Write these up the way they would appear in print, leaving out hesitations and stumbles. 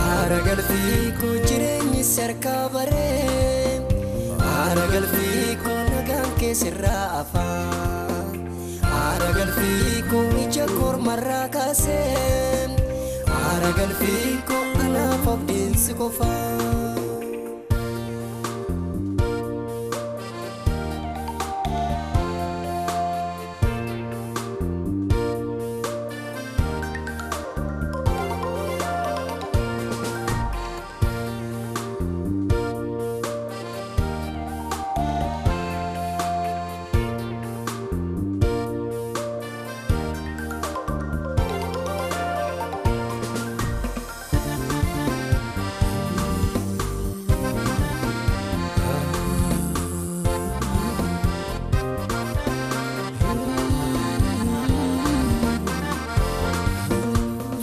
Aara galfii koo jireenyi sarkaa baree. Aara Aara galfii koo nagaan keessirraa afaa. Aara galfii koo ija kormarraa kaasee. Aara galfii koo anaaf abdiin si qofaa.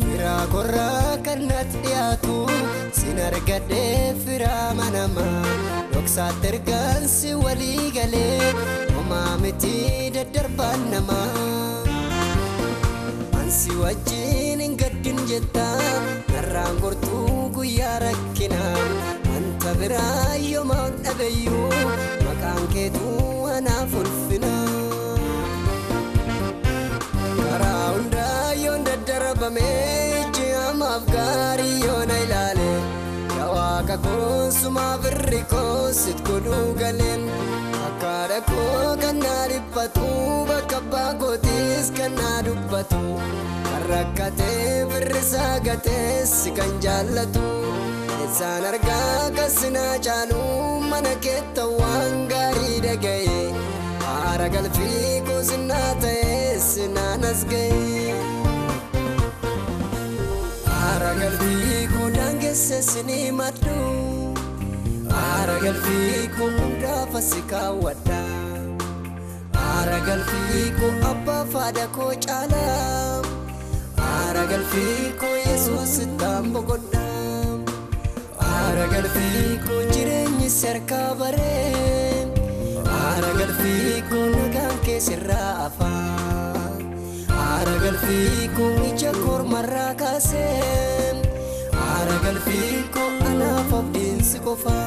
Firaa korraa kan natti dhiyaatu sin argadhee firaa manamaa dhoksaatti ergaan si walii galee homaa miti daddarbaan namaa. Ansi wajjin hin gaddin jetta narraan gortuu guyyaa rakkinaa wanta biraa yoomaan dhabeyyuu maqaan keetuu anaaf ulfina. Karaa hundaa yoon daddarbame ijji hamaaf gaarii yoona ilaale yaa waaqa koo sumaaf irri koo sit godhuu galeen akkaadha koo kan naa dhiphatu bakka abbaa kootiis kan naa dubbatu kan rakkatee firrisaa gatee si kan jaallatu isaan argaa kasinaa caalu mana keetta waan gaarii dhaga'e. Aara galfii koo sinnaa ta'e sinaan as ga'e. Aara galfii koo daangesse sinii maddu. Aara galfii koo hundaaf asi kaawwadha. Aara galfii koo abbaa faadha koo caala. Aara galfii koo Yesuus ittaan boqodha. Aara galfii koo jireenyi serkaa baree. Aara galfii koo nagaan keessirraa afaa. Aara galfii koo ija kormarraa kaasee. Aara galfii koo anaaf abdiin si qofaa.